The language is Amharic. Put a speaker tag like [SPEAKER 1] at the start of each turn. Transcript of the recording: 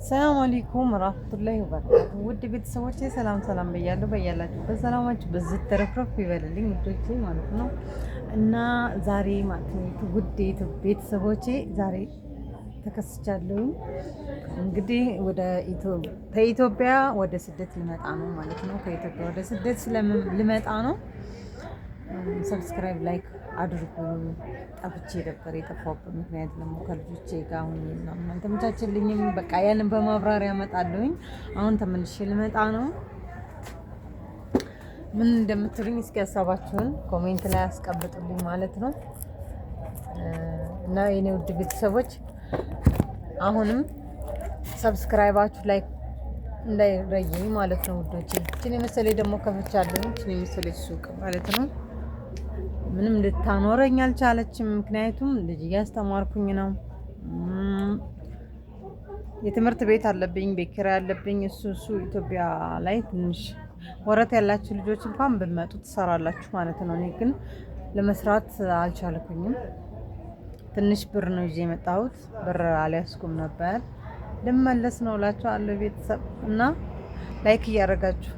[SPEAKER 1] ሰላም አለይኩም ወራህመቱላሂ ወበረካቱ። ውድ ቤተሰቦቼ ሰላም ሰላም ብያለሁ። በያላችሁበት ሰላማችሁ በዝት ተረፍረፍ ይበልልኝ ውዶቼ ማለት ነው። እና ዛሬ ማለት ነው ውድ ቤተሰቦቼ ዛሬ ተከስቻለሁ። እንግዲህ ወደ ከኢትዮጵያ ወደ ስደት ልመጣ ነው ማለት ነው። ከኢትዮጵያ ወደ ስደት ስለምልመጣ ነው። Subscribe፣ like አድርጉ። ጠፍቼ ነበር። የጠፋሁበት ምክንያት ደግሞ ከልጆቼ ጋር አሁን ምናምን አልተመቻቸልኝም። በቃ ያንን በማብራሪያ እመጣለሁኝ። አሁን ተመልሼ ልመጣ ነው። ምን እንደምትሉኝ እስኪ ሀሳባችሁን comment ላይ አስቀምጡልኝ ማለት ነው። እና የኔ ውድ ቤተሰቦች አሁንም subscribe ኣችሁ like እንዳይለየኝ ማለት ነው ውዶቼ። እችን የመሰለኝ ደግሞ ከፍቻለሁ። እችን የመሰለች ሱቅ ማለት ነው። ምንም ልታኖረኝ አልቻለችም። ምክንያቱም ልጅ እያስተማርኩኝ ነው። የትምህርት ቤት አለብኝ፣ ቤት ኪራይ አለብኝ። እሱ ኢትዮጵያ ላይ ትንሽ ወረት ያላችሁ ልጆች እንኳን ብትመጡ ትሰራላችሁ ማለት ነው። እኔ ግን ለመስራት አልቻልኩኝም። ትንሽ ብር ነው ይዤ የመጣሁት። ብር አልያዝኩም ነበር። ልመለስ ነው እላችኋለሁ ቤተሰብ እና like እያደረጋችሁ